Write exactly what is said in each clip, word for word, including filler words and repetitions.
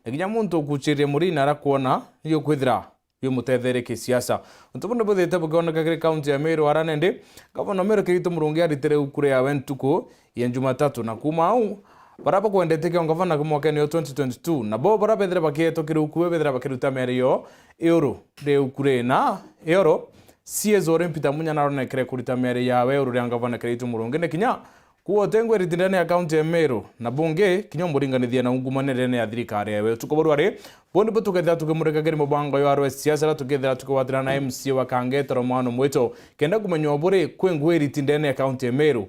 Na kinya muntu ukuchiria Murina arakwona ni ukwithira biumutetherie kisiasa. Untu buu ni buthite bukioneka kiri kaunti ya Meru, ara nindi gavana wa Meru Kiraitu Murungi aritire ukure yawe ntuku ya Jumatatu, na kuuma au, baria bakwendete kia ungavana mwakene yo twenty twenty-two, nabo baria bethire bakietwa kiri ukue bethira bakiruta miario iuru ri ukure na ioro, C S Orim Peter Munya naronekere kurita miario yawe iuru ria ngavana Kiraitu Murungi, ni kinya kuo tengwe ritindene ya kaunti ya Meru, na bungi kinya umuringanithia na ungumania ndene ya thirikari yawe. Utuku bwa rwari, buu nibo tukethira tukimurika kiri mubango yo arwe siasa, aria tukethira tukigwatira na M C A wa Kangeta Romano Mwito, kenda kumenywa buri kwi ngwiriti ndene ya kaunti ya Meru.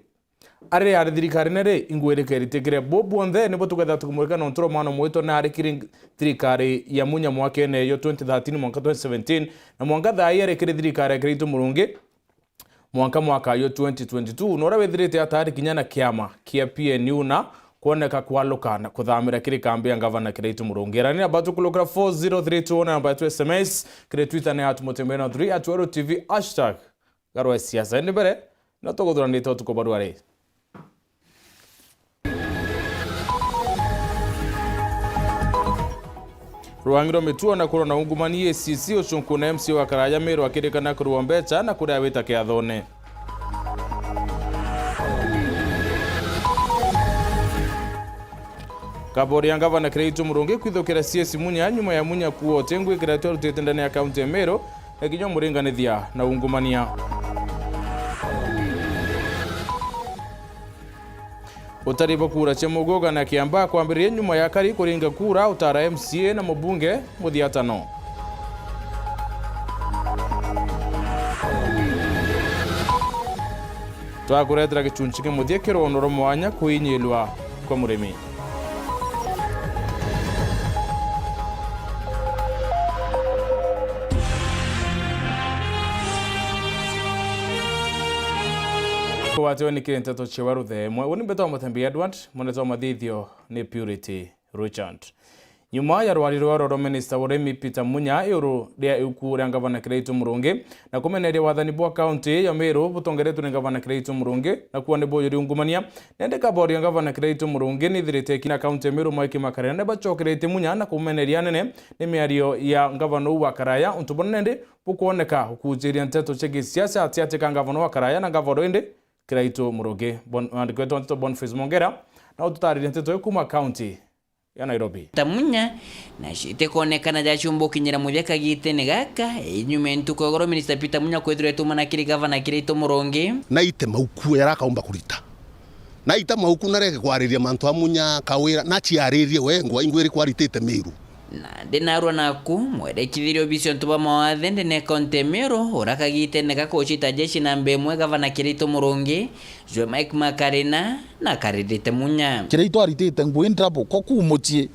Ari ari thirikarine ri, ingwirika iritikire? Buu bwonthe nibo tukethira tukimurika nontu Romano Mwito naari kiri thirikari ya Munya mwakene yo twenty thirteen mwanka twenty seventeen, na mwanka thaa ii ari kiri thirikari ya Kiraitu Murungi mwanka mwaka yo twenty twenty-two, na uria withirite atari kinya na kiama kia P N U na kwoneka kwaluka na kuthamira kiri kambi ya ngavana Kiraitu Murungi. Erania batu kulukira four zero three two one, namba yetu S M S, kiri Twitter ni at Mutembea na three, at Weru T V, hashtag Garwe Siasa. Indi mbere, no tuguthuranite utuku bwa rwari. Rwangi rwa mituo na kurwa na ungumania A C C ucunku na M C A wa Karaya Meru akirikana kurwa mbecha na kuria wita kiathone. Kabori ya ngavana Kiraitu Murungi kwithukira C S Munya nyuma ya Munya kuua utengwi kiria arutite ndene ya kaunti ya Meru, na kinya umuringanithia na ungumania. Utari bwa kura cia Muguga na Kiambaa kwambiririe nyuma ya Kari kuringa kura utara M C A na mubunge muthiatano. Twakuretera gichunchi kia muthia kia rwondo rwa mwanya kwinyilwa kwa murimi. Kugwatiwe ni kiri nteto cia Waru thaa imwe. Uni mbetwa Mutembi Edward, munete wa mathithio ni Purity Richard. Nyuma ya rwari rwa roro minista wa urimi Peter Munya iuru ria iuku ria ngavana Kiraitu Murungi na kumeneria wathani bwa kaunti ya Meru butongeretwe ni ngavana Kiraitu Murungi na kuwa ni buyuri ungumania, nende kabori ya ngavana Kiraitu Murungi nithirite ikina kaunti ya Meru Mike Makarena ni bachokerete Munya na kumeneria anene ni miario ya ngavana uu wa Karaya, untu buna nende bukwoneka gukujiria nteto cia gisiasa atiati ka ngavana wa Karaya na ngavana indi Kiraitu Murungi. Bon-, mwandiki wetu wa nteto Boniface Mongera na ututaririe nteto iu kuma kaunti ya Nairobi. Tamunya, nacio itikonekana jacumba gukinyira muthia kagitene gaka, inyuma ya ntuku ya ugoro Minista Peter Munya kwithirwa etumana kiri gavana Kiraitu Murungi. Naite mauku yara akaumba kurita. Naita mauku nareke kwariria mantu a Munya, Kawira, naciaririe wengwa ingwiri kwaritite Meru. Nandi narua naku, mwerekithirie obisi ontu bwa mawathe ndene kaunti ya Meru, uria kagitene gaka ucita jeshi namba imwe gavana Kiraitu Murungi, Jwe Mike Makarina, na akaririte Munya. Kiraitu aritite ngui ndrabo, ko kuu mucii.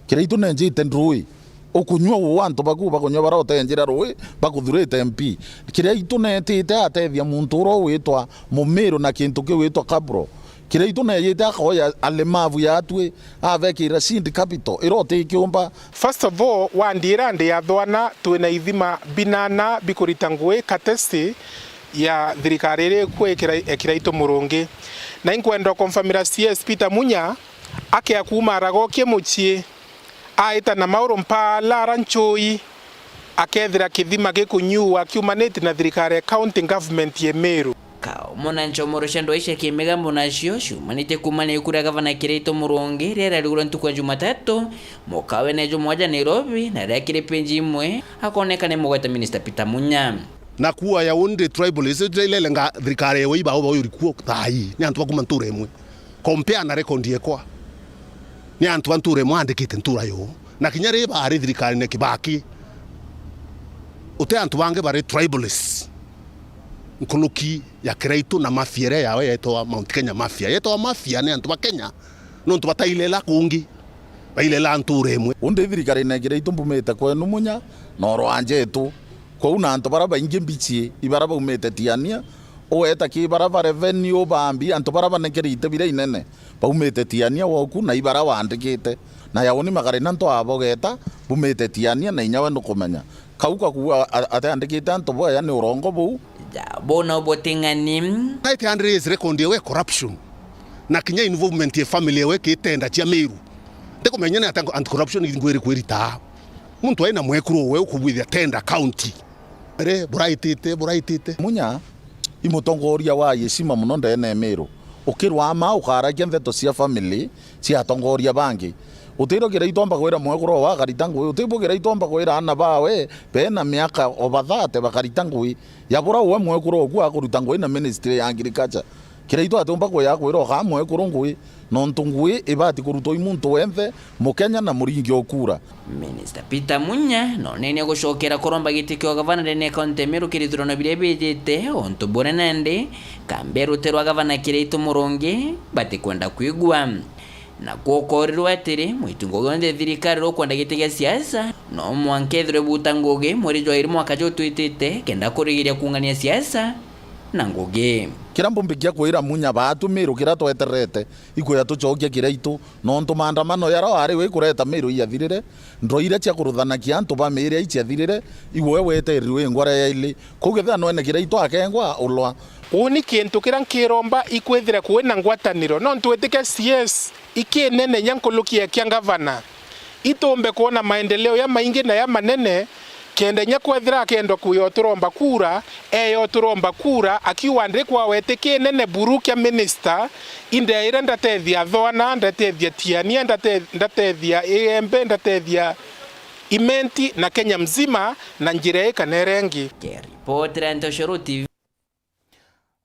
Kiraitu nenjite ndrui. Ukunyua uu antu baku bakunyua bara utenjira rui, bakuthurite M P. Kiraitu netite atethia muntu uria witwa Mumiru na kintu kiu witwa Kabro. Kiraitu neyite akoya alemavu ya atui, abekira seed capital, ira utikiumba. First of all, wandiira ndi athwana twina ithima binana bikurita ngui katesi ya thirikari iri ikuu ikira-, ikira itu Murungi. Na inkwenda ukonfamira C S Peter Munya, akea kuuma aragokie mucii, aita na mauru mpala ara nchui, akethira kithima gikunyuua kiumanite na thirikari ya county government ya Meru. Kaumona nchomoro cia ndwai cia kimigambo nacio ciumanitie kuumania iku ria gavana Kiraitu Murungi riria riaurwa ntuku ya Jumatatu, mukawene jumwe ja Nairobi, na riria kiri page imwe akoneka ni mugweta Minister Peter Munya. Na kuwa ya undi tribal, isi jailelenga thirikari ya waiba au bauri kuo thaa ii, ni antu bakuma ntura imwe. Compare na record yekwa. Ni antu ba ntura imwe andikite ntura yo. Na kinya ri bari thirikarine Kibaki. Uti antu bangi bari tribalists. Nkuruki ya Kiraitu na mafia iria yawe yetwa Mount Kenya Mafia. Yetwa mafia ni antu ba Kenya. Nontu batailela kungi. Bailela ntura imwe. Undi thirikarine Kiraitu mbumite kwenu Munya, na orwanjetu. Kwou na antu bara baingi mbichi, ibara baumite Tiania, ugeta ki bara ba revenue, bambi, antu bara banekerite bira inene, baumite Tiania woku, na ibara wandikite. Na yauni Makarina nto abogeta, bumite Tiania, na inya we nukumenya. Kau kakuua a-, ateandikite antu bwaya ni urongo buu. Ja, bona ubuting'ani. Naite and raise record yewe corruption. Na kinya involvement ya family yewe kitenda cia Meru. Tikumenya ni atia anti-corruption ingwiri kwirita. Muntu aina mwekuru we ukubwithia tender county. Re, buraitite, buraitite. Munya i mutongoria wa yeshima muno ndene ya Meru. Ukirwa ama ukaragia ndeto cia family cia atongoria bangi. Utiro kiria itomba kwira mwekuru wa akarita ngui, utibwo kiria itomba kwira ana bawe bena miaka over thirty bakarita ngui. Ya bura uwe mwekuru oku akuruta ngui na ministry ya agriculture. Kiria itu atiumba kuya kwira ukaa mwekuru ngui, nontu ngui ibati kurutwa i muntu wenthe, Mukenya na muringi o kura. Minister Peter Munya nonene gucokera kuromba giti kia ugavana ndene ya kaunti ya Meru kiri ithurano biria bijite, untu buria nandi kambi ya ruti rwa gavana Kiraitu Murungi batikwenda kwigua. Na kwokorirwe atiri, mwitu ngugi onthe thirikari rukwenda giti gia siasa, no mwanka ethirwe buta ngugi mweri jwa iri mwaka jutwitite, kenda kurigiria kuungania siasa na ngugi. Kiria mbumbikia kwira Munya baatu Miru kiria tweterete, ikwija tucokia Kiraitu, nontu maandamano jaria wari wi kureta Miru ijathirire, ndro iria cia kuruthanakia antu ba Miru iciathirire, igwe weterirwe ngwara ya ili. Kuu kethira nwene Kiraitu akengwa ulwa. Uuni kintu kiria nkiromba ikwithire kwina ngwataniro, nontu witike C S ikinene nya nkuruki ya kia ngavana. Itumbe kwona maendeleo ya maingi na ya manene, kenda inya kwethira akendwa kuya uturomba kura, eya uturomba kura, akiuga ndi kwa weti kinene buru kia minister, indeire ndatethia Thwana, ndatethia Tiania, ndate-, ndatethia Igembe, ndatethia Imenti na Kenya mzima na njira ii kana iria ingi. Keripotera Ntoshoro T V.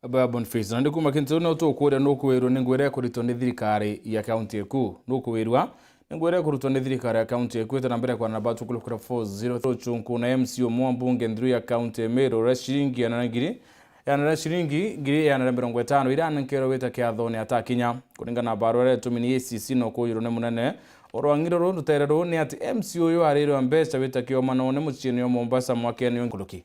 Aba Boniface, nandi kuma Kintu no tukuria nukwirwa ni ngwira ikuritwa ni thirikari ya kaunti eku. Nukwirwa ni ngwira ikuritwa ni thirikari ya kaunti eku, ita na mbere kwa namba tukulukura four zero three chunku na M C umwe wa mbunge nthiru ya kaunti ya Meru, uria ciringi igana na ngiri, igana na ciringi ngiri igana na mirongo itano iria anenkerwe wita kiathone atakinya. Kuringana na barua iria itumi ni A C C no kuyirwo ni munene. Urwang'iro ruu rutere ruu ni ati M C uyu arirwe mbeca wita kiomano ni muciini wa Mombasa mwakene nkuruki.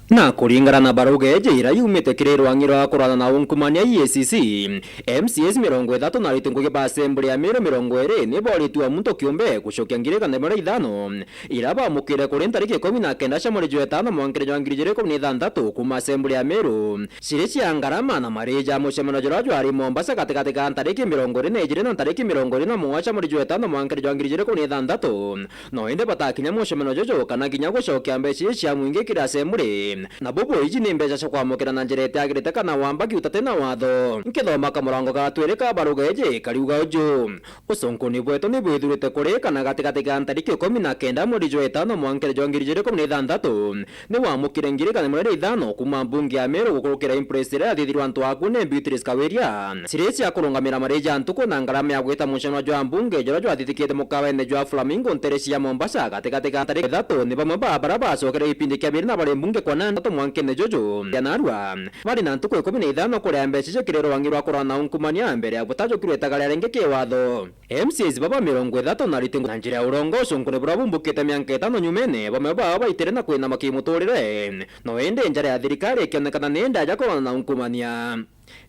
Na kuringana na baruga iji iria yumite kiri rwang'i rwa kurana na ungumania E A C C, M C As mirongo ithatu na ariti ngugi ba assembly ya Meru mirongo iri ni boritue o muntu kiumbe gucokia ngiri igana rimwe ria ithano iria bamukire kuri ntariki ikumi na kenda cia mweri jwa itano mwankiri jwa ngiri ijiri ikumi na ithanthatu kuuma assembly ya Meru, ciri cia ngarama na mariji ja mucemanio juria jwari Mombasa gatigati ga ntariki mirongo iri na ijiri na ntariki mirongo iri na mugwanja mweri jwa itano mwankiri jwa ngiri ijiri ikumi na ithanthatu. No indi batakinya mucemanio juju kana kinya gucokia mbeca ii cia mwingi kiri assembly. Na bubu iji ni mbeca cia kwamukira na njira itiagirite kana wamba kiuta ti na watho. Nkithoma kamurango ga twiri ka baruga iji kariuga uju: Ucunkuni bwetu ni bwithurite kuri kana gatigati ga ntariki ikumi na kenda mweri jwa itano mwankiri jwa ngiri ijiri ikumi na ithanthatu, ni wamukire ngiri igana rimwe ithano kuuma mbunge ya Meru gukurukira impress iria yathithirwe antu aku ni Beatrice Kawiria, ciri cia kurungamira mariji ja ntuku na ngarama ya gwita mucemanio jwa mbunge juria jwathithikite mukawene jwa Flamingo ntereshi ya Mombasa gatigati ga ntariki ithatu. Ni bamwe ba baria bacokere gipindi kia biri na bari mbunge kwa nandi ithatu mwankene juju ya narua, bari na ntuku ikumi na ithano kuria mbeca iji kiri rwang'i rwa kurana na ungumania mbere ya butajukirwe itagaria ringi ki watho. M C As baba mirongo ithatu na ariti ngugi na njira ya urongo ucunkuni buria bumbukite mianka itano nyumene, bamwe bao baitire na kwinama kimuturire. No indi njara ya thirikari ikionekana ni ndaja kurana na ungumania.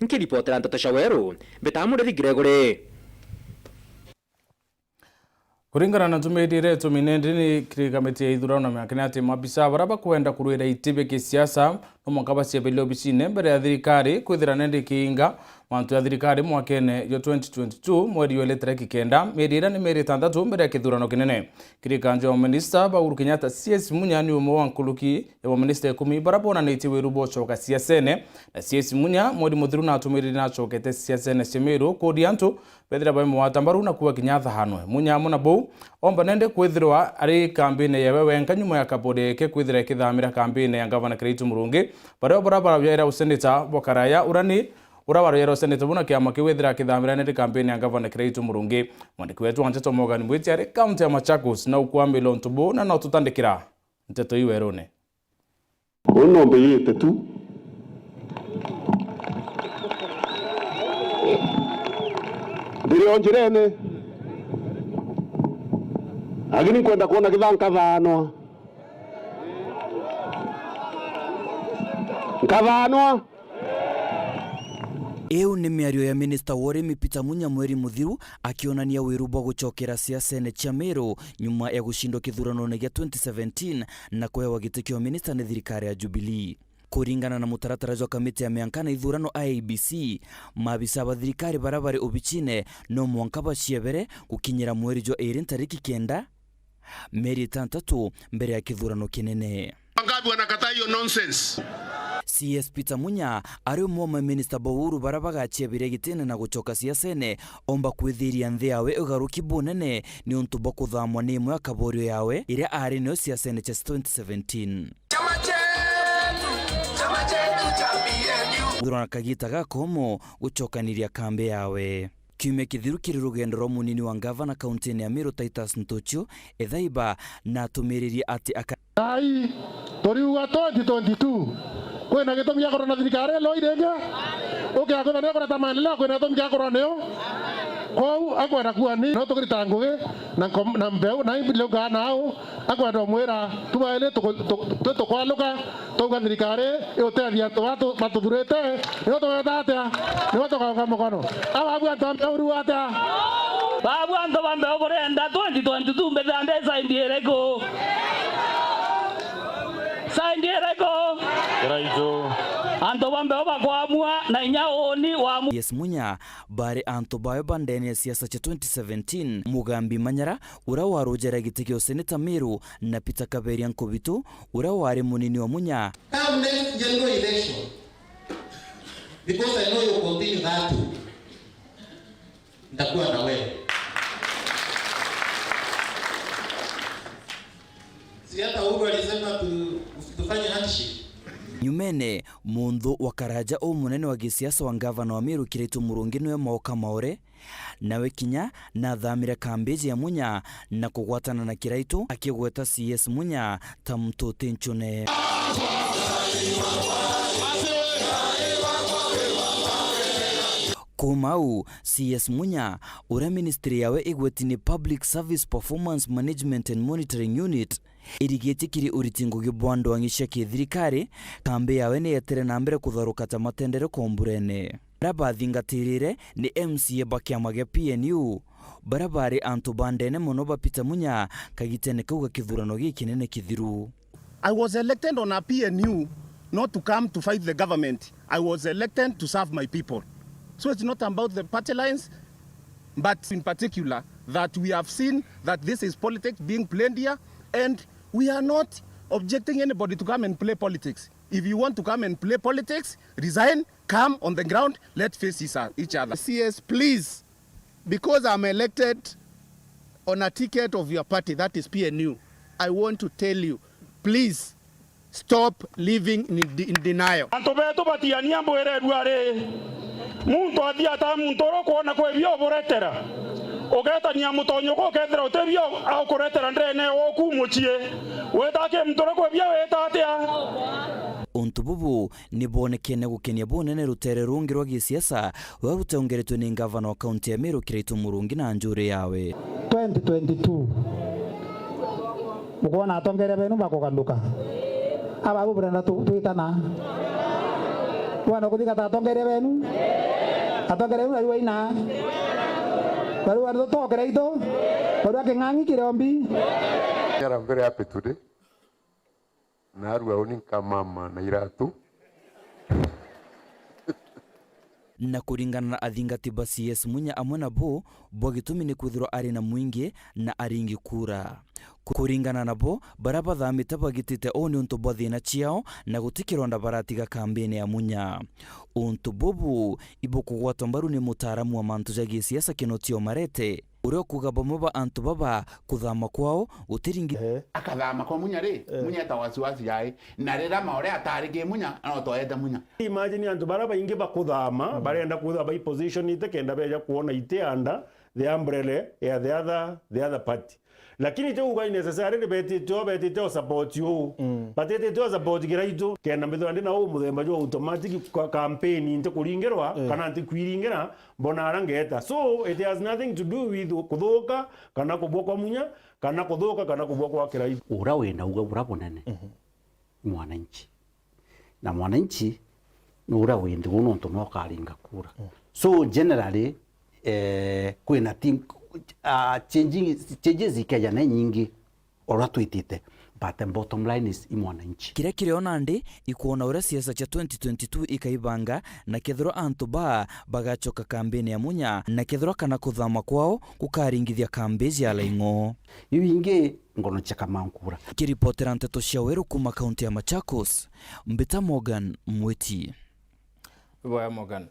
Nkiripotera nteto cia Weru, mbitaga Murithi Gregory. Kuringana na ntumiri iria itumine ndini kiri kamiti ya ithurano na miaka ni ati mabisa baria bakwenda kurwira iti bia kisiasa no mwanka baciabirie obicine mbere ya thirikari kwithira nende ikiinga mantu ya thirikari mwakene jwa twenty twenty-two, mweri jwa iri tariki kenda, mieri iria ni mieri itantatu mbere ya kithurano kinene. Kiri kanjo ya minista ba Uhuru Kenyatta, C S Munya ni umwe wa nkuruki ya baminista ikumi baria bonanitie wiru bwa ucoka siasene. Na C S Munya mweri muthiru natumirire nacokete siasene cia Meru kuria antu bethira bai mugwata mbaru na kuuga kinya athaanwe. Munya amwe na buu, omba nende kwithirwa ari kambine yawe wenka nyuma ya kabodi yake kwithira ikithamira kambine ya ngavana Kiraitu Murungi, baria baria barabiaira useneta bwa karaya uria ni uria warabiaira useneta buna kiama kiu withira akithamira nende kambine ya ngavana Kiraitu Murungi. Mwandiki wetu wa nteto Morgan Mwiti ari kaunti ya Machakos na ukwamila untu buu na no tutandikira nteto iu werune. Uu no mbiyite tu. Ndiri o njirene. Lakini nkwenda kwona kithaa nkathaanwa. Nkathaanwa. Iu ni miario ya minista wa urimi Peter Munya mweri muthiru akionania wiru bwa gucokera siasene cia Meru nyuma ya gucindwa kithuranone gia twenty seventeen na kwewa giti kia uminista ni thirikari ya Jubilee. Kuringana na mutaratara jwa kamiti ya mianka na ithurano I E B C, maabisa ba thirikari baria bari obichine no mwanka baciebere gukinyira mweri jwa iri ntariki kenda, mieri itantatu mbere ya kithurano kinene. Wangapi wanakataa hiyo nonsense? C S Peter Munya ari umwe wa maminista ba Uhuru baria bagaciebire gitine na gucoka siasene, omba kwithiria nthi yawe ugaruki bunene niuntu bwa kuthamwa ni imwe ya kaborio yawe iria ari nayo siasene cia twenty seventeen. Chama chetu, chama chetu cha P N U. Thurana kagita ga komo gucokaniria kambi yawe. Kiumia kithiru kiri rugendo rwa munini wa ngavana kaunti-ini ya Meru Titus Ntuchu, Ethaiba na atumiririe ati aka- Ai, turiuga twenty twenty-two. Kwina gitumi gia kurwa na thirikari ino iringi? Ukiakwithania kureta maendeleo, kwina gitumi gia kurwa nio? Kwou akwenda kuani, no tukirita ngugi na nkom-, na mbeu, na imbi liugaa nau, akwenda umwira, tubaili tuku-, tu-, twi tukwaluka, twauga thirikari iutethia antu batu-, batuthurite, nio tugeta atia? Nio tugaunga mukono. Ababu antu ba mbeu riu atia? Babu antu ba mbeu burenda twenty twenty-two mbithande saindi iriku? Saindi iriku? Kiraitu. Antu ba mbeu bakwamua na inya uuni wa mu- Yes, Munya bari antu bawe ba ndene ya siasa cia twenty seventeen. Mugambi Manyara, uria warujera giti kia useneta Meru, na Peter Kaberia Nkubitu, uria wari munini wa Munya. Come next general election, because I know you continue that too. Nitakuwa na wewe. Si hata Uhuru alisema tu-, tufanye handshake. Nyumene, munthu wa karaja umunene wa gisiasa wa ngavana wa Meru Kiraitu Murungi niwe Maoka Maore, nawe kinya nathamire kambiji ya Munya na kugwatana na Kiraitu, akigweta C S Munya ta mtuti ncune. Kuma au, C S Munya, uria ministry yawe igweti ni Public Service Performance Management and Monitoring Unit, irigitie kiri uriti ngugi bwa ndwang'i cia kithirikari, kambi yawe ni yetere na mbere kutharuka ta matendere komburene. Baria bathingatirire ni M C A ba kiama gia P N U, baria bari antu ba ndene mono ba Peter Munya kagitene kau ga kithurano gikinene kithiru. I was elected on a P N U not to come to fight the government. I was elected to serve my people. So it's not about the party lines, but in particular that we have seen that this is politics being played here, and we are not objecting anybody to come and play politics. If you want to come and play politics, resign, come on the ground, let's face each each other. C S, please, because I'm elected on a ticket of your party, that is P N U, I want to tell you, please stop living in, de-, in denial. Antu betu batiania mbwire rua ri, muntu athia ata muntu uria ukwona kwi bio uburetera, ugetania mutonyo ku ukethira uti bio aukuretera ndene woku mucii, wita ki muntu uria kwi bio wita atia? Untu bubu ni bwonekene gukenia bunene rutere rungi rwa gisiasa ruria rutongeretwe ni ngavana wa kaunti ya Meru Kiraitu Murungi na njuri yawe. Twenty twenty-two, bukwona atongeria benu bakuganduka. Ababu burenda tu-, twitana. Bwana kuthigata atongeria benu. Atongeria benu nariu aina. Bariu andu tokera itu. Bariu aking'ang'i kirombi. I'm very happy today. Narua uni nkamama na iratu. Na kuringana na athingati ba C S Munya amwe nabo, bwa gitumi ni kwithirwa ari na mwingi na aringi kura. Ku-, kuringana nabo, baria bathamite bagitite uu ni untu bwa thina ciao na guti kironda baratiga kambini ya Munya. Untu bubu ibukugwatwa mbaru ni mutaaramu wa mantu ja gisiasa Kinoti Omarete. Uria ukuuga bamwe ba antu baba kuthama kwao gutiringi. Eh. Akathama kwa Munya ri, eh, Munya eta wasiwasi yai. Na riria Maore atari ki Munya, no twaete Munya. Imagine antu baria baingi bakuthama, mm, barenda kwithirwa baipositionite kenda beja kwona iti under the umbrella ya the other, the other party. Lakini ti kuuga necessarily betite o, betite o support uu. Mm. Batitite o support Kiraitu. Kenda mbithirwa ndi na uu muthemba jwa automatic ka-, campaign nti kuringirwa, eh, kana nti kwiringira, mbona ara ngeta. So, it has nothing to do with kuthuka, kana kubua kwa Munya, kana kuthuka, kana kubua kwa Kiraitu. Uria wina uga buria bunene, mhm, mwananchi. Na mwananchi ni uria wi nthiguru nontu no ukaringa kura. Mm. So, generally, eh, kwina ti-, ah, changing, changes ikeja na inyingi. Uria twitite. But the bottom line is i mwananchi. Kiria kirio nandi ikwona uria siasa cia twenty twenty-two ikaibanga, na kethirwa antu baa bagacoka kambini ya Munya, na kethirwa kana kuthama kwao gukaringithia kambi cia Laing'o. Iu ingi ngono cia Kamau Nkura. Kiripotera nteto cia Weru kuma kaunti ya Machakos, Mbita Morgan Mwiti. Boya Morgan.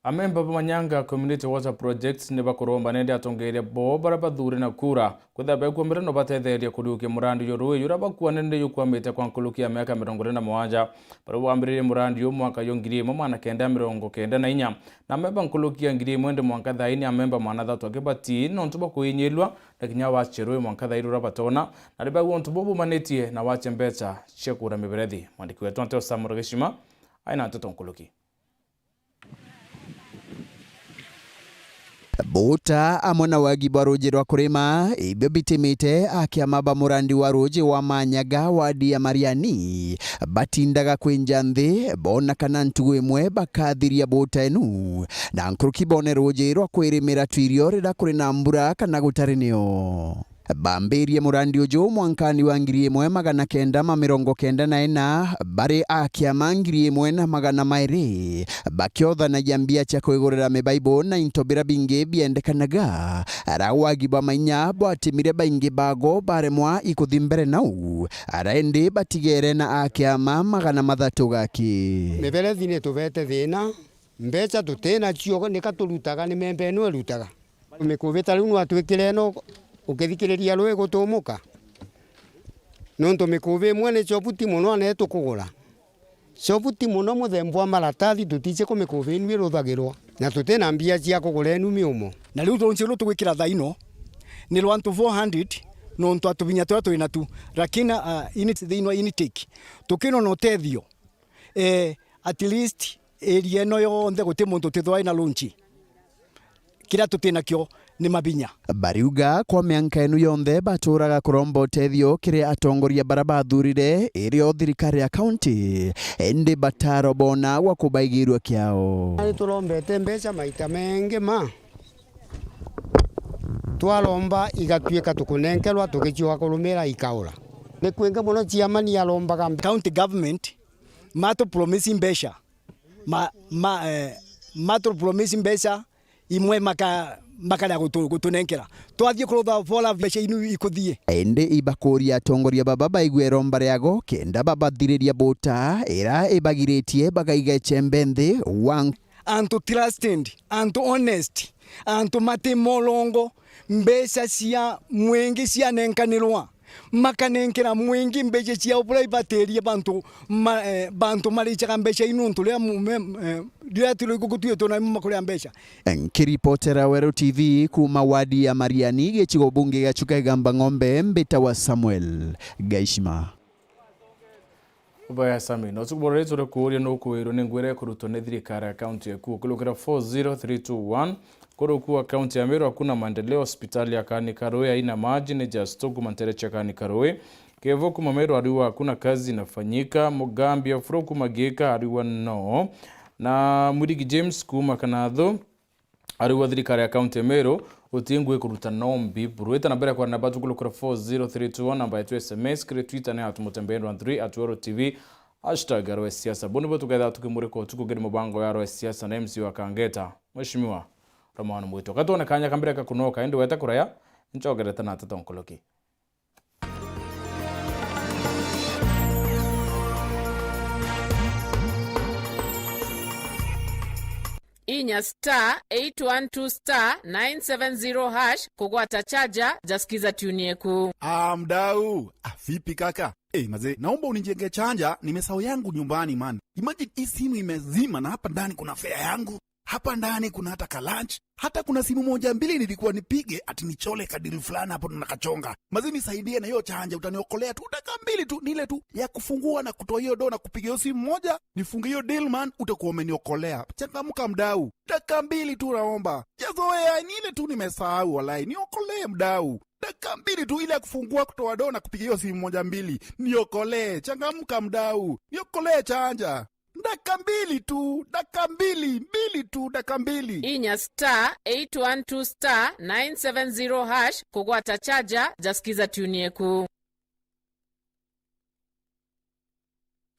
Amemba ba Manyanga Community Water Projects ni bakuromba nende atongeria bo baria bathure na kura kwithira bekwomera no batetheria kuriukia murandi uyu rui uria bakuanene ni jukwamite kwa nkuruki ya miaka mirongo iri na mugwanja. Baria bwambiririe murandi uyu mwaka yo ngiri imwe magana kenda mirongo kenda na inya, na amemba nkuruki ya ngiri imwe ndi mwanka thaini amemba magana athatu aki bati nontu bwa kuinyilwa na kinya wache rui mwanka thaini uria batona, na ribagu untu buu bumanitie na wache mbeca cia kura miberethi. Mwandiki wetu Anteo Samuel Gishima aina nteto nkuruki. Buta amwe na wagi bwa ruuji rwa kurima, ibio bitimite akiama ba murandi wa ruuji wa Manyaga wadi ya Mariani batindaga kwinja nthi, bona kana ntugu imwe bakathiria buta enu, na nkuruki bone ruuji rwa kwirimira twirio riria kuri na mbura kana gutari nio. Bambirie murandi uju mwankani wa ngiri imwe magana kenda ma mirongo kenda na ina, bari a kiama ngiri imwe na magana mairi, bakiothanagia mbia cia kwigurira mibaibu na into biria bingi biendekanaga. Ara wagi bwa mainya bwatimire baingi bago baremwa ikuthi mbere nau, ara indi batigere na a kiama magana mathatu gaki. Miberethi ni tubete thina, mbeca tuti nacio, nika turutaga, ni memba ino irutaga. Mikuvi ta riu nwatwikire ino, ukithikiriria rui gutumuka, nontu mikuvi imwe ni cobuti mono, ana itukugura. Cobuti mono muthemba wa maratathi, tutici ku mikuvi inu iruthagirwa, na tuti na mbia cia kugura inu miumo. Na riu runci ruru tugwikira thaino ni rwa antu four hundred, nontu atubinya turia twi natu, lakini, ah, ini-, thiini wa intake tukinona utethio, eh, at least area ino yonthe guti muntu utithwa ina lunch. Kiria tuti nakio ni mabinya. Bariuga kwa mianka inu yonthe baturaga kuromba utethio kiri atongoria bara bathurire, irio thirikari ya kaunti, indi bataro bona gwa kubaigirua kiao. Ni turombete mbeca maita mengi ma, twaromba igatuika tukunenkerwa, tugicioka kurumira ikaura. Ni kwingi mono ciamani arombaga mbe- County government matu promise mbeca, ma, ma, eh, matu promise mbeca, imwe maka-, makarega gutu-, gutunenkera. Twathie kurutha bora mbeca inu ikuthie. Indi ibakuria atongoria baba baigue iromba riago kenda babathiriria buta ira ibagiritie bagaiga icembe nthi wa. Antu trusted, antu honest, antu mati molongo, mbeca cia mwingi cianenkanirwa, makanenkera mwingi mbeca ciao buria ibatirie bantu ma-, eh, bantu maricaga mbeca ii nontu riria mu-, me-, eh, riria turi guku twitwe na makuria mbeca. Nkiripotera Weru T V kuma wadi ya Mariani, gicigo bunge gia Chuka Igamba Ng'ombe, mbita wa Samuel Gaishima. Ubaya Sami, no tukuborere turi kuuria nukwirwo ni ngwira ikurutwa ni thirikari ya kaunti yaku ukulukira four zero three two one. Kuru kuu wa kaunti ya Meru hakuna maendeleo, hospitali ya Kani Karui haina maji, ni just tu kuma ntere cha Kani Karui. Kevo kuma Meru ariwa hakuna kazi inafanyika. Mugambi Afro kuma Giika ariwa no. Na Mwirigi James kuma Kanathu ariwa thirikari ya kaunti ya Meru uti ngui kuruta nombi buru. Ita na mbere kwa namba tukulukura four zero three two one, namba yetu S M S, kiri Twitter ni at Mutembei one three, at Weru T V, hashtag Arwe Siasa. Buni bo tuketha tukimurika utuku ngiri mubango ya Arwe Siasa na M C wa Kangeta, Mheshimiwa Romano Mwito. Katwone kanya kambere kakunoka, indi weta kuraya, nchogerete na atata onkoloki. Inya star eight one two star nine seven zero hash kugwata chaja ja Skiza Tune Yeku. Ah, mdau. Ah, vipi kaka? Eh, mazee, naomba unijenge chaja, nimesahau yangu nyumbani, man. Imagine hii simu imezima na hapa ndani kuna fare yangu. Hapa ndani kuna hata ka lunch. Hata kuna simu moja mbili nilikuwa nipige ati nichole ka deal fulani hapo na kachonga. Mazee, nisaidie na hiyo chaja, utaniokolea tu. Dakika mbili tu, ni ile tu ya kufungua na kutoa hiyo do na kupiga hiyo simu moja, nifunge hiyo deal, man, utakuwa umeniokolea. Changamka mdau. Dakika mbili tu naomba. Jazoea, ni ile tu nimesahau walai. Niokolee mdau. Dakika mbili tu ile ya kufungua, kutoa do na kupiga hiyo simu moja mbili. Niokolee. Changamka mdau. Niokolee chaja. Dakika mbili tu, dakika mbili, mbili tu, dakika mbili. Inya star eight one two star nine seven zero hash kugwata chaja ja Skiza Tune Yeku.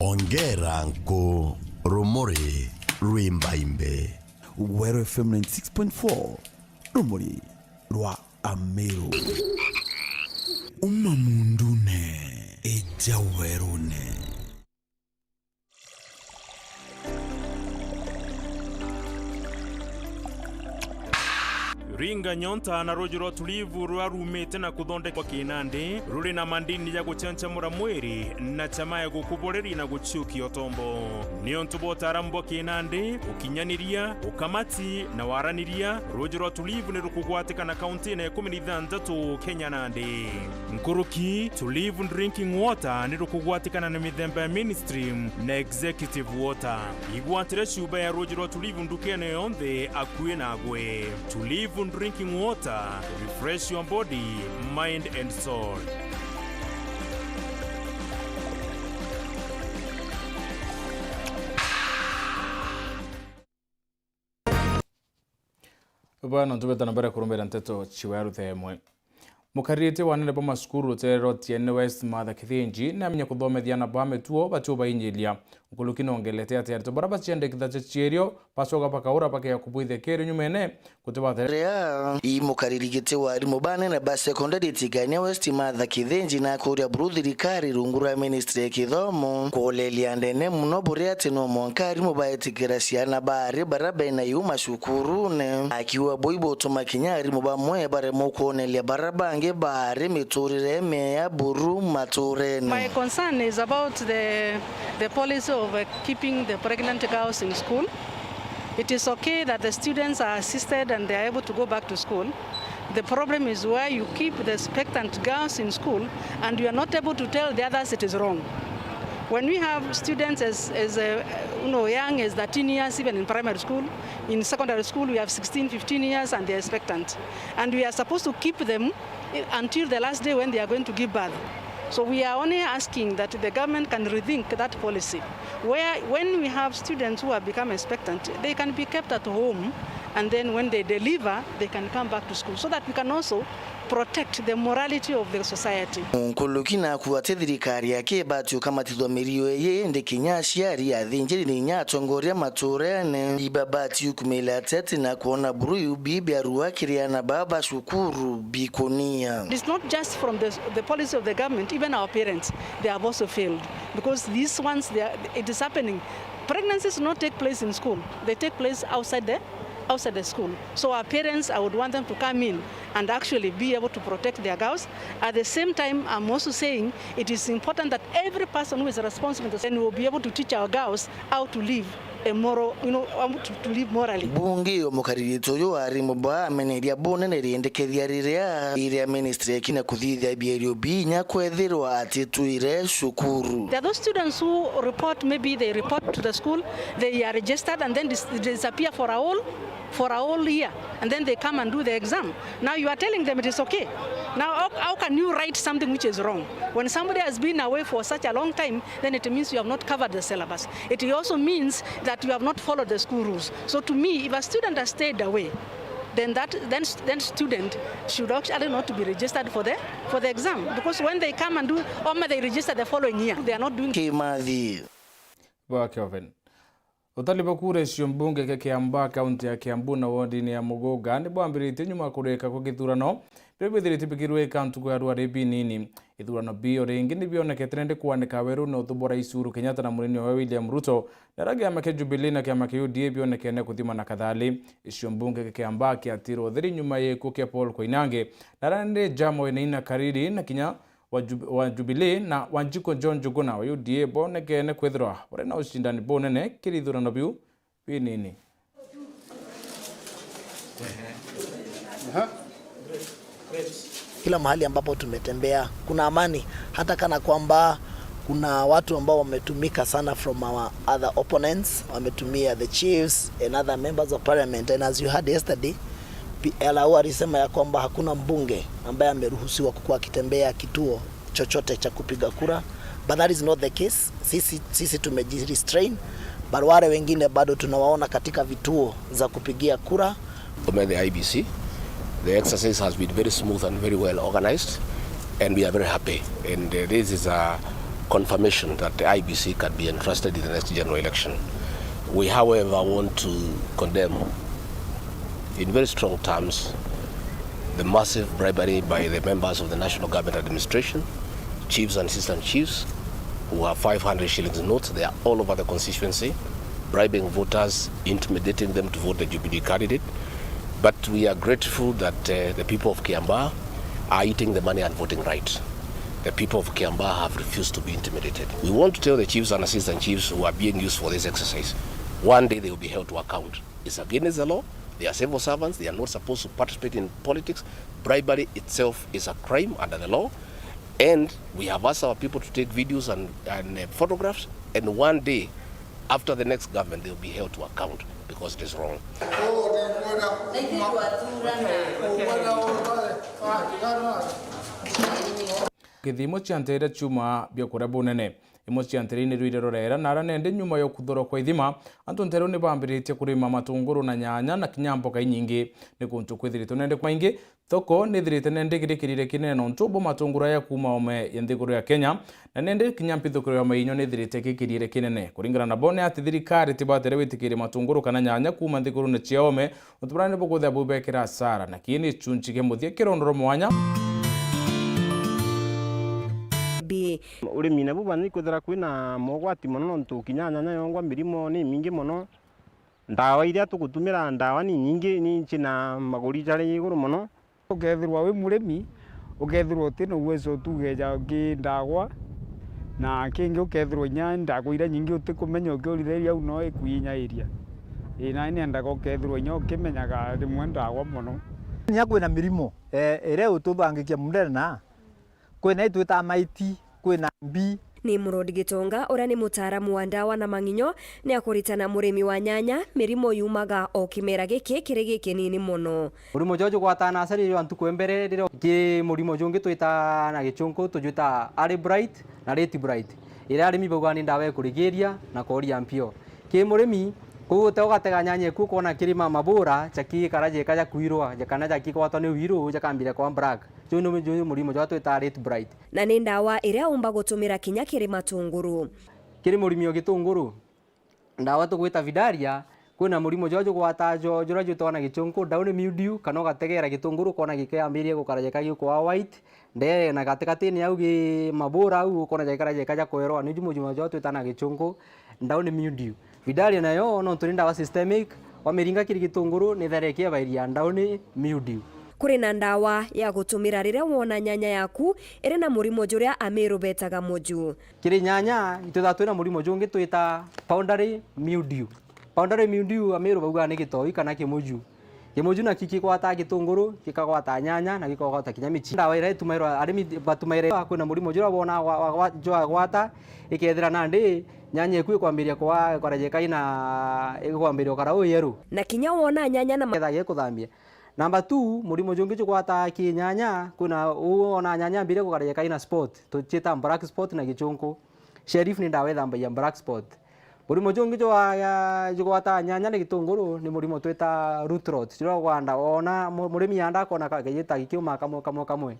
Ongera nku, rumuri rwimbaimbe. Weru F M ninety six point four, rumuri rwa Ameru. Uma mundune, ija werune. Ringa nyonta na ruuji rwa utulivu ruria ruumite na kuthondekwa kinandi, ruri na madini ja guchanchamura mwiri na chama ya gukubureria na guchukia utombo. Niuntu bwa utaaramu bwa kinandi, ukinyaniria, ukamati na waraniria, ruuji rwa utulivu ni rukugwatikana kauntine ikumi na ithanthatu Kenya nandi. Nkuruki, Tulivu Drinking Water ni rukugwatikana na mithemba ya mainstream na executive water. Igwatire chuba ya ruuji rwa Tulivu ndukene yonthe akui nagwe. Tulivu Drinking Water, refresh your body, mind and soul. Bwana, ntubete na mbere kurumira nteto cia ruthemwe. Mukariritie wa anene ba macukuru ruteere rwa Tiene West, Martha Kithinji, ni amenya kuthomethia ana ba mituo bati ubainyiria. Nkuruki nongelete ati aritwa baria baciandikithagia cierio bacoka bakaura bakea kubwithia kierio nyumene, guti bathere. Ria i mukariri giti wa arimu ba anene ba secondary Tigania West, Martha Kithinji, na akuria buru thirikari rungu rwa ministry ya kithomo kuuleria ndene muno buria ati no mwanka arimu baetikira ciana baari baria bena iu macukurune. Akiuga buu ibutuma kinya arimu bamwe baremwa kwoneria baria bangi baari miturire miea buru maturene. My concern is about the, the policy of, uh, keeping the pregnant girls in school. It is okay that the students are assisted and they are able to go back to school. The problem is where you keep the expectant girls in school and you are not able to tell the others it is wrong. When we have students as, as, uh, you know, young as thirteen years, even in primary school, in secondary school, we have sixteen, fifteen years and they are expectant. And we are supposed to keep them until the last day when they are going to give birth. So we are only asking that the government can rethink that policy, where when we have students who have become expectant, they can be kept at home, and then when they deliver, they can come back to school, so that we can also protect the morality of the society. Nkuruki naku ati thirikari yake ibati ukamatithwa mirio iji, indi kinya aciari, athinjiri na inya atongoria maturene ibabati ukumila ateti na kwona buru iu bibiarua kiri ana baa ba cukuru bikunia. It is not just from the, the policy of the government, even our parents, they have also failed, because these ones, they are, it is happening. Pregnancies do not take place in school, they take place outside the, outside the school. So our parents, I would want them to come in and actually be able to protect their girls. At the same time, I'm also saying it is important that every person who is responsible, then we will be able to teach our girls how to live a moral, you know, how to, to live morally. Bunge yo mukaririte uyu wa arimu ba ameneria bunene riendekethia riria iria ministry ikina kuthithia bierio binya kwethirwa atitwire cukuru. There are those students who report, maybe they report to the school, they are registered and then dis-, disappear for a whole for a whole year, and then they come and do the exam. Now you are telling them it is okay. Now, how, how can you write something which is wrong? When somebody has been away for such a long time, then it means you have not covered the syllabus. It also means that you have not followed the school rules. So to me, if a student has stayed away, then that, then, then student should actually not be registered for the, for the exam, because when they come and do, or they register the following year, they are not doing. Kimathi. Bwa Kelvin. Utari bwa kura icio mbunge kia Kiambaa, kaunti ya Kiambu na wodini ya Muguga, ni bwambiritie nyuma kurika kwa githurano biria bithiritie bikirwika ntuku ya rwari binini. Ithurano bio ringi ni bionekete nindi kwanika werune uthu bwa Rais Uhuru Kenyatta na munini wawe William Ruto, na aria kiama kia Jubilee na kiama kia U D A bionekene kuthima na kathali. Icio mbunge kia Kiambaa kiatirwo utheri nyuma ya gikuu kia Paul Koinange, na aria nindi Jama Wainaina Kariri na kinya wa Jub-, wa Jubilee na Wanjikũ John Njuguna wa U D A bonekene kwithirwa bari na ucindani bunene kiri ithurano biu binini. Kila mahali ambapo tumetembea, kuna amani, hata kana kwamba kuna watu ambao wametumika sana from our other opponents, wametumia the chiefs and other members of parliament. And as you heard yesterday, P-, L R O alisema ya kwamba hakuna mbunge ambaye ameruhusiwa kukuwa akitembea kituo chochote cha kupiga kura, but that is not the case. Sisi, sisi tumejirestrain, but wale wengine bado tunawaona katika vituo za kupigia kura. Commend the I E B C. The exercise has been very smooth and very well organized, and we are very happy. And, uh, this is a, confirmation that the I E B C can be entrusted in the next general election. We, however, want to condemn in very strong terms the massive bribery by the members of the National Government Administration, chiefs and assistant chiefs, who have five hundred shillings notes. They are all over the constituency, bribing voters, intimidating them to vote the Jubilee candidate. But we are grateful that, uh, the people of Kiambaa are eating the money and voting right. The people of Kiambaa have refused to be intimidated. We want to tell the chiefs and assistant chiefs who are being used for this exercise, one day they will be held to account. It's against the law. They are civil servants. They are not supposed to participate in politics. Bribery itself is a crime under the law. And we have asked our people to take videos and, and, uh, photographs. And one day, after the next government, they will be held to account because it is wrong. Kithimo cia nteere ciuma biakuria bunene. Imwe cia nteere ni rwire rurera, na ara nende nyuma ya ukuthurwa kwa ithima, antu nteere ni bambiritie kurima matunguru na nyanya na kinya mboga inyingi. Ni kuntu kwithiritwe nende maingi, thoko ni ithirite nende kiri kiriire kinene nontu bwa matunguru aya kuuma ome ya nthiguru ya Kenya, na nende kinya mpithukiro ya mainyo ni ithirite ki kiriire kinene. Kuringana nabo ni ati thirikari tibatere gwitikiria matunguru kana nyanya kuuma nthigurune cia ome, nontu baria nibo kwithira bubekira asara, na kii ni gicunci kia muthia kirondoro mwanya. B. Urimi nabu bwanthi kwithira kwina mogwati mono, nontu kinya nyanya yongwa mirimo ni mingi mono. Ndawa iria tugutumira, ndawa ni nyingi, ni cina maguri jari iguru mono. Ukethirwa wi murimi, ukethirwa utina uwezo tuge ja ki ndagwa, na kingi ukethirwa inya ndagwa iria nyingi utikumenya ukiurithiria au no ikuinyairia. Ii, na niendaga ukethirwa inya ukimenyaga rimwe ndagwa mono. Inya kwina mirimo, eh, iria ututhangikia mundene na kwina itwita maiti, kwina mbi. Nimrod Gitonga, uria ni mutaaramu wa ndawa na mang'inyo, ni akuritana murimi wa nyanya mirimo yumaga o kimera giki kiri gikinini mono. Murimo juju jugwataa nasari jwa ntuku ya mbere, riria ki murimo jungi twitaa na gichunku tujwita early blight na late blight, iria arimi baugaa ni ndawa ikurigiria na kooria mpio. Ki murimi, kuu ute ugatega nyanya eku ukoona kirima mabura, jaki kara jeka ja kwirwa, ja kana jaki kwatwa ni wiru, jakambiria kwa black. Juu ni, juu ni murimo jwa twitaa late blight. Na ni ndawa iria umba gutumira kinya kiri matunguru. Kiri murimi o gitunguru, ndawa tugwita Vidaria, kwina murimo jwa jugwata jo, juria jwitagwa na gichunku down mildew, kana ugategera gitunguru ukoona gikiambiria gukara jeka gikwa white, ndee na gatigati ni au gi mabura au ukoona jekara jeka ja kwerwa, ni ju murimo jwa twitaa na gichunku down mildew. Vidaria nayo nontu ni ndawa systemic, wamiringa kiri gitunguru, ni thaira ikiebairia down mildew. Kuri na ndawa ya gutumira riria wona nyanya yaku iri na murimo juria Ameru betaga muju. Kiri nyanya, itwithaa twina murimo jungi twitaa powdery mildew. Powdery mildew, Ameru baugaa ni gitoi kana kimuju. Kimuju naki kigwataa gitunguru, gikagwata nyanya, na gikagwata kinya michi. Ndawa iria itumairwa, arimi batumaire kwina murimo juria bona wa, wa, wa, jwagwata, ikethira nandi nyanya iku ikwambiria kwa, kwarejeka ina, ikwambiria ukara u yellow. Na kinya wona nyanya na ma- Kethagia ikuthambia. Number two, murimo jungi jugwataa ki nyanya, kwina u wona nyanya ambiria kukarejeka ina spot, tucitaa black spot na gichunku. Sheriff ni ndawa ithambagia black spot. Murimo jungi jwa, jugwataa nyanya na gitunguru ni murimo twitaa root rot. Juria gwanda, wona mu-, murimi yanda akona ka-, kagita gikiuma kamwe, kamwe, kamwe.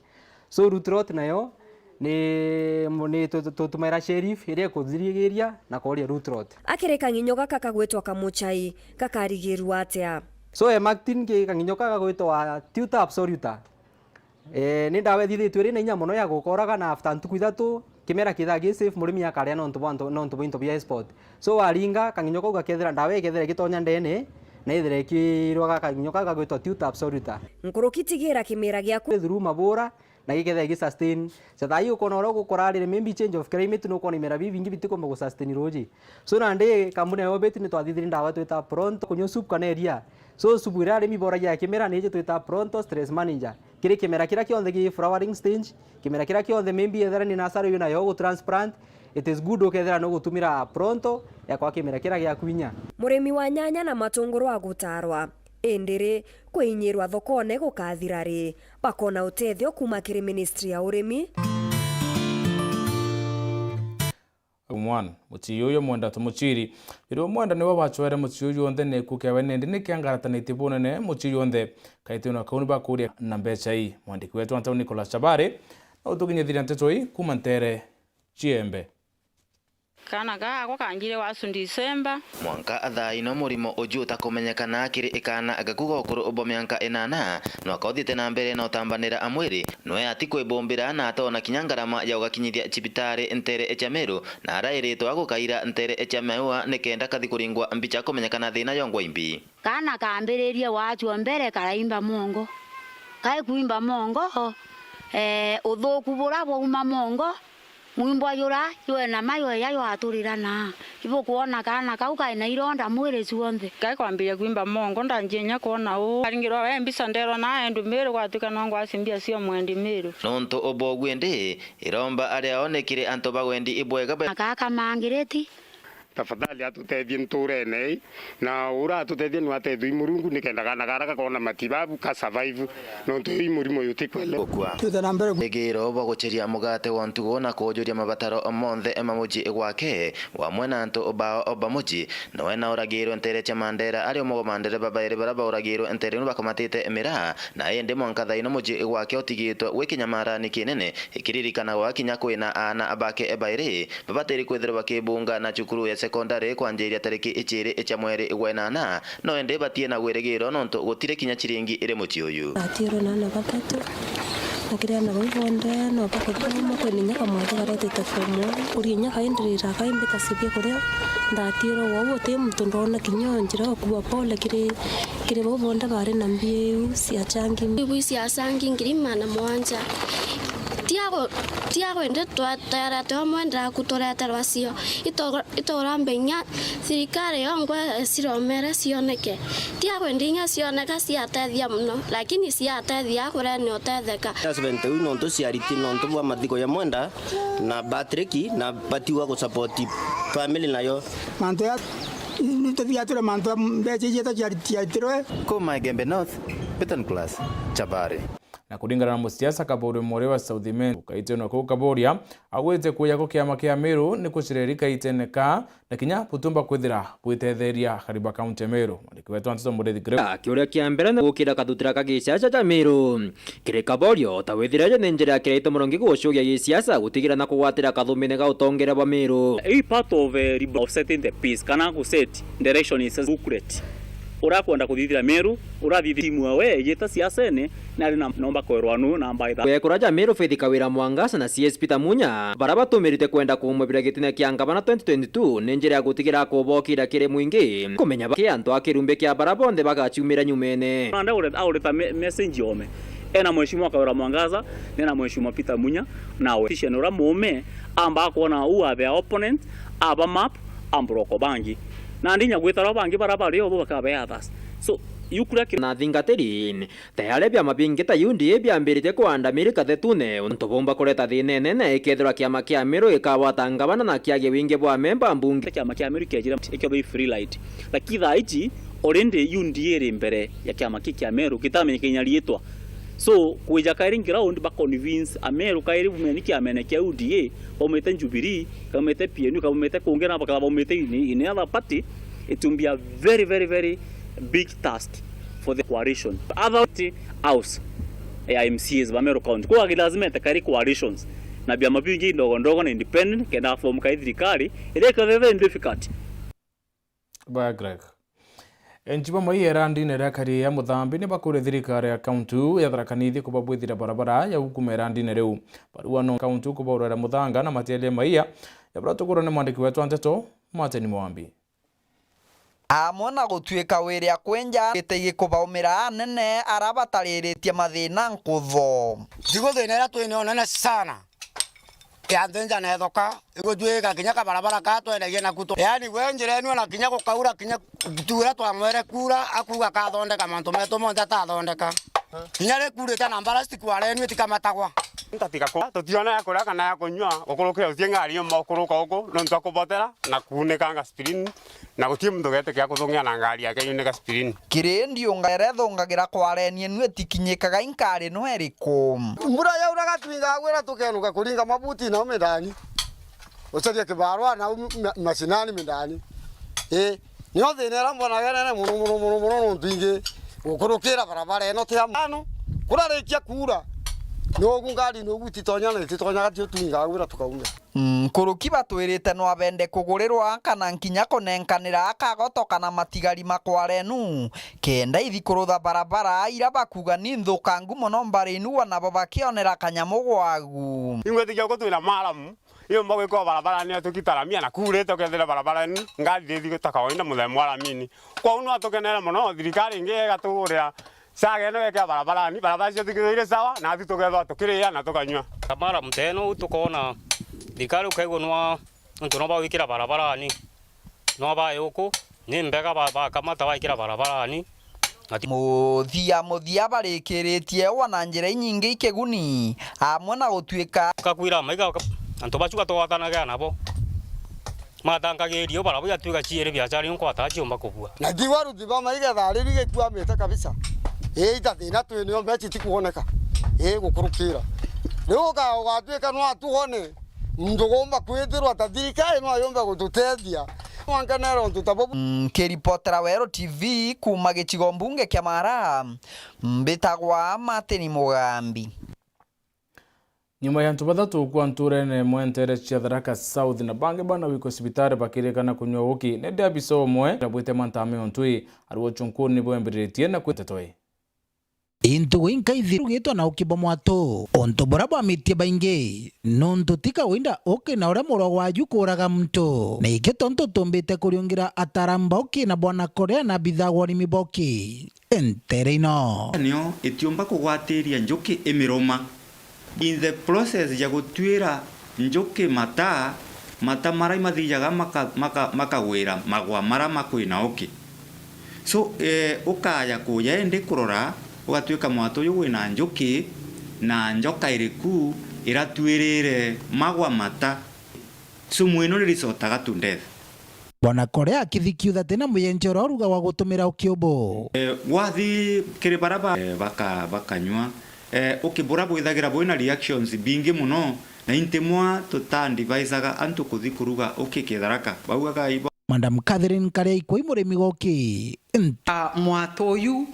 So root rot nayo ni, ni tu-, tu-, tutumaira Sheriff iria ikuthirigiria na kooria root rot. Akiri kang'inyo gaka kagwitwa kamuchai, gakarigirua atia? So emactin ki kang'inyo kaka gagwitwa Tuta absoluta. Eh, ni ndawa ithithitue iri na inya mono ya gukoraga, na after ntuku ithatu, kimera kithaa gi safe, murimi akaria nontu bwa nto-, nontu bwa into bia export. So waringa, kang'inyo kau gakethira ndawa ikethira igitonya ndene, na ithira ikirwaga kang'inyo kau gagwitwa Tuta absoluta. Nkuruki tigira kimera giaku. Through mabura, na gikethira gi sustain. Sa thaa ii ukona uria gukora riri, maybe change of climate, nukona imera bibi bingi bitikumba gu sustain ruji. So nandi kambuni ya Orbit ni twathithirie ndawa twita Pronto, kunywa supu kana iria. So supu iria arimi boragia ya kimera ni iji twita Pronto Stress Manager. Kiri kimera kiria kionthe gi flowering stage, kimera kiria kionthe maybe ethera ni nasari uyu nayo gu transplant, it is good ukethira ni ugutumira Pronto ya kwa kimera kiria giaku inya. Murimi wa nyanya na matunguru agutarwa. Indi ri, kuinyirwa thokone gukathira ri? Bakona utethio kuuma kiri ministry ya urimi. Mwana, muchiri uyu mwenda tumuchiri. Iri mwenda niwe wachwere muchiri uyu onthe ni kukewe nindi ni kiangaratanitie bunene muchiri onthe. Kaitino kau ni bakuria na mbecha ii. Mwandiki wetu wa nteto Nicholas Chabari, na utukinyithiria nteto ii kuuma ntere Chiembe. Kaana gaakwa kanjire wacu December. Mwanka thaa ino murimo uju utakumenyekana kiri kaana gaku ga ukuru bwa mianka inana, no kauthiite na mbere na utambanira mwiri. Noe ati kwibumbira na atoona kinya ngarama ya ugakinyithia cibitari ntere cia Meru, na arairitwe agukaira ntere cia Maua nikenda kathi kuringwa mbicha kumenyekana thiina yongwa imbi. Kaana kambiririe waachua mbere karaimba mongo. Kai kwimba mongo, ee, uthuuku buria bwauma mongo, mwimbwa juria jwena mayo ja jwaturira naa. Ibukwona kaana kau kai na ironda mwiri cionthe. Kai kwambiria kwimba mongo, ndanjia inya kwona uu. Aringirwa we mbica nderwa naa endi Miru, gwatuika no ngwasi mbia cio mwendi Miru. Nontu bwa uguo indi, iromba aria oonekire antu ba wendi ibwega ba- Na kaka mangiriti. Tafadhali atutethie ntuurene ii, na uria atutethia niwe atethua i Murungu, nikenda kaana kara gakoona matibabu, ka survive, nontu ii murimo uyu ti kwele. Gukua. Twite na mbere. Igiro bwa gucheria mugate wa ntugo na kuujuria mabataro monthe ma mucii gwake, wamwe na antu bao ba mucii. Noe na uragirwe ntere cia Mandera, ari umwe wa mandereba bairi baria bauragirwe ntere ino bakamatite miraa, na indi mwanka thaa ino mucii gwake utigitwe wi kinyamarani kinene, ikiririkanagwa kinya kwina aana bake bairi, babatiri kwithirwa bakibunga na cukuru ya sekondari kwanjiria tariki iciiri cia mweri gwa inana, no indi batie na wirigiro nontu gutiri kinya ciringi iri mucii uyu. Atiirwe na aana bathatu, na kiri aana bau bonthe no bakuthoma, kwina inya kamwari karotite form one. Kuria inya kaindirira, kaimbita cibia kuria ndatiirwe wau, uti muntu ndona kinya o njira ukua pole kiri, kiri bau bonthe bari na mbia iu cia changi. Ibu cia changi ngiri magana mugwanja. Tiago, tiago indi twa- Twerete umwe ndiraku tureterwa cio. Ito-, iturambe inya thirikari yongwa ciromere cioneke. Tiago indi inya cioneka ciatethia muno, lakini ciatethia kuria ni utetheka. Husband u nontu ciariti nontu bwa mathigo ya Mwenda na Patrick na batiwa gusupport family nayo. Mantu ya, ni tuthiature mantu ya mbeca icio ta ciari-, ciaritirwe. Kuma Igembe North, Beton Class, Chabari. Na kuringana na musiasa Kaboria Mworia wa South Imenti, ukaitwe na kuu Kaboria, agwite kuuja kwa kiama kia Meru ni kucireri kaitene ka na kinya butumba kwithira bwitetheria akari ba kaunti ya Meru. Mwandiki wetu wa nteto Muriithi Kireu. Kiuria kia mbere ni gukira kathutira ka gisiasa ja Meru. Kiri Kaboria, ta withira jo ni njira ya kiraito muno ngi gucugia gisiasa gutigira na kugwatira kathumine ga utongeria bwa Meru. Ii part of, eh, rib-, of setting the pace, kana gu set direction is booklet. Uria akwenda kuthithira Meru, urathithira timu yawe ijite siasene, na ari na nomba kwerwa nu na mbaitha. Wekura ja Meru Faith Kawira Mwangaza na C S Peter Munya, bara batumirite kwenda kumwebira gitine kia ngavana twenty twenty-two, ni njira ya gutigira akubokira kiri mwingi, kumenya ba-, ki antu a kirumbi kia bara bonthe bagaciumira nyumene. Nanda aure-, aureta me-, message yome. Ena Mheshimiwa Kawira Mwangaza, nena Mheshimiwa Peter Munya, nawe. Politician uria muume, amba kwona who are their opponent, aba map, amburoko bangi. Nandi inya gwita rwa bangi bara bari o bo bakabe others. So, you could actually. Na thingatiri, tayari biama bingi ta U D A biambiritie kuandamiri kathetune, untu bumba kureta thina inene ikethirwa kiama kia Meru gikagwata ngavana na kiagie wingi bwa memba mbunge. Kiama kia Meru kiejire ikiobe free light. Lakini thaa iji, already U D A iri mbere ya kiama ki kia Meru, gitamenyekana riitwa. So, kwija kairi ground ba convince Ameru kairi bumeni kiamene kia U D A, baumite Jubilee, kaumite P N U, kaumite kungi na bakaba baumite in, in other party, it will be a very, very, very big task for the coalition. Other party house ya M C As ba Meru County. Kwa lazima ete kairi coalitions na biama bingi ndogo ndogo na independent, kenda form kairi thirikari, it is very, very difficult. Baya Greg. Enchi ba Maia irandine ria Karia Muthambi ni bakuria thirikari ya kaunti ya Tharaka Nithi kubabwithira barabara ya gukuma irandine riu. Barua no kaunti kubaurira muthanga na matiaria Maia ya bara tukurwa ni mwandiki wetu wa nteto, Martin Mwambi. Amwe na gutuika wiria kwenja giti gikubaumira anene ara batariritie mathina nkutho. Ntigo thina iria twinayo nene sana. Ya nthi nja nethoka, igutwika kinya kabarabara kaa twendagia naku tu-, yaani we njira enu ona kinya gukaura kinya tuura twamwere kuura, akuuga akathondeka mantu metu monthe atathondeka. Kinya rikurite na mbarasti kwarenu itikamatagwa. Ntatiga ku-, tutiona ya kuria kana ya kunyua, gukurukira utie ngari yuma ukuruka uku, nontu akubotera na kuunikanga spirini. Na guti muntu ugetikia kuthungia na ngari yake yune gaspirini. Kiri ndiunga iria ithungagira kwarenia nu itikinyikaga inkari no iriku. Mbura yauraga twinga gwira tukenuka kuringa mabuti nau mindani. Ucaria kibarwa nau ma-, macinani mindani. Ii, nio thina iria mbonaga inene muno, muno, muno, muno nontu ingi gukurukira barabara ino ti ya mano. Kurarikia kuura, Nugu ngari nugu ititonya na ititonyaga tio tuingaga gwira tukaumira. Nkuruki batwirite no abende kugurirwa kana nkinya kunenkanira akagoto kana matigari ma kwarenu, kenda ithi kurutha barabara ira bakuga ni nthukangu mono mbari inu, o nabo bakionera kanyamu gwagu. Ingwitikia uku twina maramu, iyo mba gwikwa barabarani atukitaramia na kuurite ukethira barabarani ngari ithi ta kawaida muthemwa aramini. Kwou no atukenere mono thirikari ingi igatugurira Cagene wekea barabarani, barabara cio tikithire sawa, nathi tukethwa tukiria na tukanyua. Kamara muteno u tukona thirikari ukaigua nwa, nontu no bagwikira barabarani, no bae uku, ni mbega ba-, bakamata baikira barabarani. Ati- Muthia muthia barikiritie wa na njira inyingi ikiguni, amwe na gutuika kakwira maiga ka-, antu bacu gatwatanaga nabo. Matangagirio bara bigatuika ciiri biacara iu nkwata ciumba kubua. Na ndigwa aruti ba maigetha riri gikuamite kabisa. Ii, ita thina twi nio mbechi tikuoneka. Ii, gukurukira. Riu uka-, ugatuika no atuone muntu gumba kwithirwa ta thirikari no yumbe gututethia. Mwankenera untu ta bubu. Nkiripotera Weru T V kuuma gicigo mbunge kia Mara, mbitagwa Martin Mugambi. Nyuma ya antu bathatu gukua nturene imwe nteere cia Tharaka South na bangi bana gwikwa cibitari bakirikana kunyua uki, ni ndi abisa umwe na bwite mantame untwi, ari ucunkuni bwembiritie na kwita toi. Intugu inka ithirugitwe na uki bwa mwatu, untu buria bwamitie baingi, nontu ti kawaida uki na uria murwa waju kuuraga muntu. Na ikio tontu tumbite kuriungira ataaramu ba uki na bwana Korea na abithaa wa urimi ba uki. Nteere ino. Nio itiumba kugwatiria njuki imiruma. In the process ya gutwira njuki mata, mata mara imathijaga maka-, maka-, makagwira magwa mara makwina uki. So, eh, ukaya kuja indi kurora, ugatwika mwatu uyu wina njuki na njoka iriku iratwirire magwa mata. Sumu ino riricotaga to death. Bwana Korea akithikiutha tena muyenjero uruga wa gutumira ukiubu. Eh, gwathi kiri bara ba-, eh, baka-, bakanyua. Eh, uki bura bwithagira bwina reactions bingi muno, na intimwa tutadivisaga antu kuthi kuruga uki Kitharaka. Baugaga ibo. Madam Catherine Karia Ikwai murimi wa uki. Ah, mwatu uyu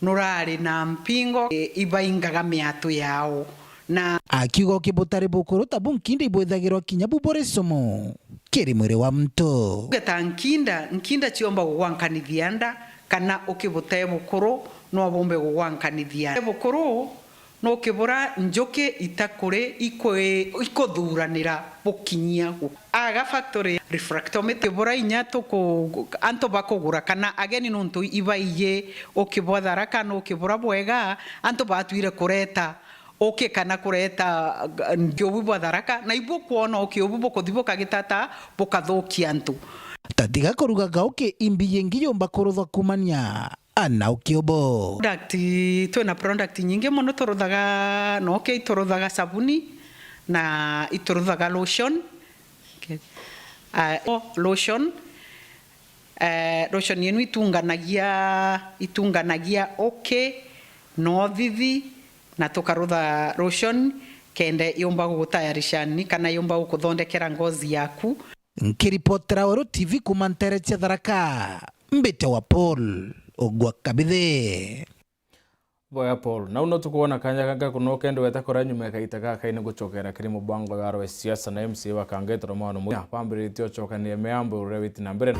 nurari na mpingo, e, ibaingaga miatu yao, na akiuga uki butari bukuru ta bu nkinda ibwithagirwa kinya bu buri sumu kiri mwiri wa muntu. Uge ta nkinda, nkinda ciomba gugwankanithia nda, kana uki bute bukuru no bumbe gugwankanithia. Bukuru no uki bura njuki itakuri ikwi-, ikuthuranira bukinyia gu-, aga factory refractometer bura inya tuku-, antu bakugura kana ageni nontu ibaiji uki bwa Tharaka na uki bura bwega, antu batwire kureta uki kana kureta, uh, uki ubu bwa Tharaka, na ibu kwona uki ubu bukuthi bukagitata bukathukia antu. Tatiga kurugaga uki imbi yingi yumba kuruthwa kumania ana uki ubu. Product, twina product nyingi mono turuthaga, na uki ituruthaga sabuni, na ituruthaga lotion. Okay. Ah, o lotion, eh, lotion yenu itunganagia, itunganagia uki, na uthithi, na tukarutha lotion, kende yumba gugutayarisha ni kana yumba gukuthondekera ngozi yaku. Nkiripotera Weru T V kuuma nteere cia Tharaka, mbite wa Paul Ogwa Kabithe. Boya Paul, nau no tukwona kanya gaka kuno kende weta kuria nyuma ya kaita gaka ini gucokera kiri mubango ya rwe siasa na M C A wa Kangeta Romano Muya. Bambiritie ucokanie miambo uria witi na mbere.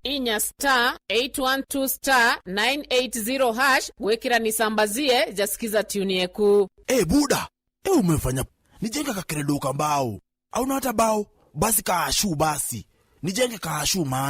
Inya star eight one two star nine eight zero hash gwikira nisambazie jasikiza tune yeku. Eh, buda, eh, umefanya. Nijenge kakeredo ka mbao. Hauna hata bao? Basi kaashu basi. Nijenge kaashu, man.